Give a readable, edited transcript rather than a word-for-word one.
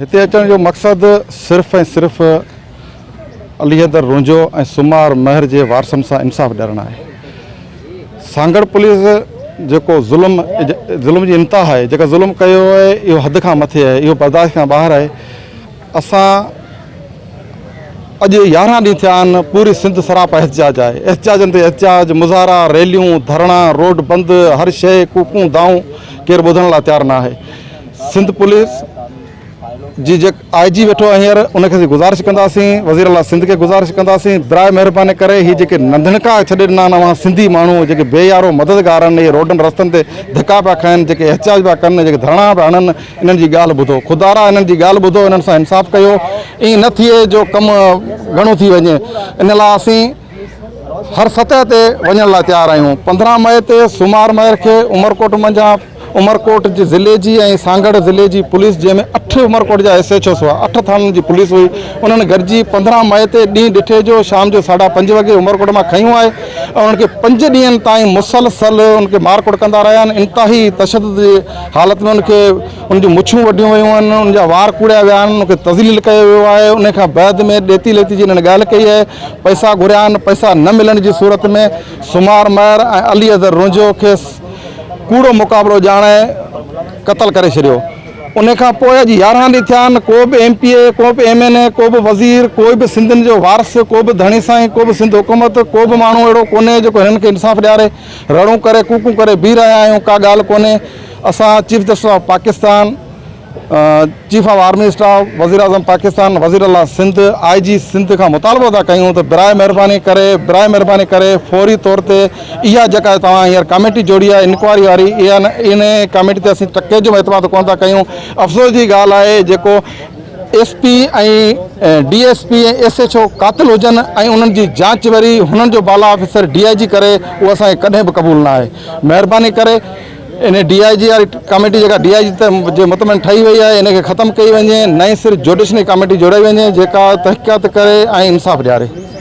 هتي اچڻ جو مقصد صرف ۽ صرف علي حيدر رونجهو ۽ سمار مهر جي وارثن سان انصاف ڏيارڻ آهي. سانگهڙ پوليس جيڪو ظلم ظلم جي انتها آهي جيڪا ظلم ڪيو آهي اهو حد کان مٿي آهي اهو برداشت کان ٻاهر آهي اسان اڄ يارهن ڏينهن ٿيا آهن پوري سنڌ سراپا احتجاج آهي احتجاجن تي احتجاج مظاهرا ريليون ڌرڻا روڊ بند هر شيء ڪوڪون دانهون ڪير ٻڌڻ لاء تيار نه آهي سنڌ پوليس جي جيڪ آء جي ويٺو آهي هينئر ان کي اسين گذارش ڪنداسين وزير اعليٰ سنڌ کي گذارش ڪنداسين براء مهرباني ڪري هي جيڪي ننڌڻڪا ڇڏي ڏنا آهن اوهان سنڌي ماڻهو جيڪي بي يارو مددگار آهن اهي روڊن رستن تي ڌڪا پيا کائن جيڪي احتجاج پيا ڪن جيڪي ڌرڻا پيا هڻن انهن جي ڳالهه ٻڌو خدارا انهن جي ڳالهه ٻڌو انهن سان انصاف ڪيو ائين نه ٿئي جو ڪم گهڻو ٿي وڃي ان لاء اسين هر سطح تي وڃڻ لاء تيار آهيون 15 مئي تي سومار مهر کي عمرڪوٽ منجهان عمرڪوٽ جي ضلعي جي ۽ سانگهڙ ضلعي جي پوليس جنهن ۾ اٺ عمرڪوٽ جا ايس ايڇ اوس هئا اٺ ٿاڻن جي پوليس هئي انهن گڏجي 15 مئي تي ڏينهن ڏٺي جو شام جو ساڍا پنج وڳي عمرڪوٽ مان کنيو آهي ۽ انهن کي پنج ڏينهن تائين مسلسل ان کي مارڪوٽ ڪندا رهيا آهن انتهائي تشدد جي حالت ۾ ان کي ان جون مڇون وڍيون ويون آهن، ان جا وار ڪوڙيا ويا آهن، ان کي تذليل ڪيو ويو آهي، ان کان بعد ۾ ڏيتي ليتي جي انهن ڳالهه ڪئي آهي، پئسا گهريا آهن، پئسا نه ملڻ جي صورت ۾ سمار مهر ۽ علي اظهر رونجهو کي ڪوڙو مقابلو ڄاڻائي قتل ڪري ڇڏيو. ان کان پوء اڄ يارهن ڏينهن ٿيا آهن، ڪو به ايم پي اي، ڪو به ايم اين اي، ڪو به وزير، ڪوئي به سنڌين جو وارث، ڪو به ڌڻي سائين، ڪو به سنڌ حڪومت، ڪو به ماڻهو اهڙو ڪونهي جيڪو هنن کي انصاف ڏياري. رڙون ڪري ڪوڪون ڪري بيهي رهيا آهيون، ڪا ڳالهه ڪونهي. اسان chief justice of Pakistan, chief of army staff, وزيراعظم پاڪستان، وزير اعليٰ سنڌ، آء جي سنڌ کان مطالبو ٿا ڪيون ته براء مهرباني ڪري براء مهرباني ڪري فوري طور تي اها جيڪا توهان هينئر ڪاميٽي جوڙي آهي انڪوائري واري اها ان ڪاميٽي تي اسين ٽڪي جو به اعتماد ڪونه ٿا ڪيون افسوس جي ڳالهه آهي جيڪو S P ۽ D S P ۽ S H O قاتل هجن ۽ انهن جي جاچ وري هنن جو بالا آفيسر ڊي I جي ڪري اهو اسان کي ڪڏهن به قبول نه آهي مهرباني ڪري ان ڊي I جي واري ڪاميٽي جيڪا ڊي I جي جي مطمئن ٺهي وئي آهي ان کي ختم ڪئي وڃي نئين سر جوڊيشنري ڪاميٽي جوڙائي وڃي جيڪا تحقيقات ڪري ۽ انصاف ڏياري.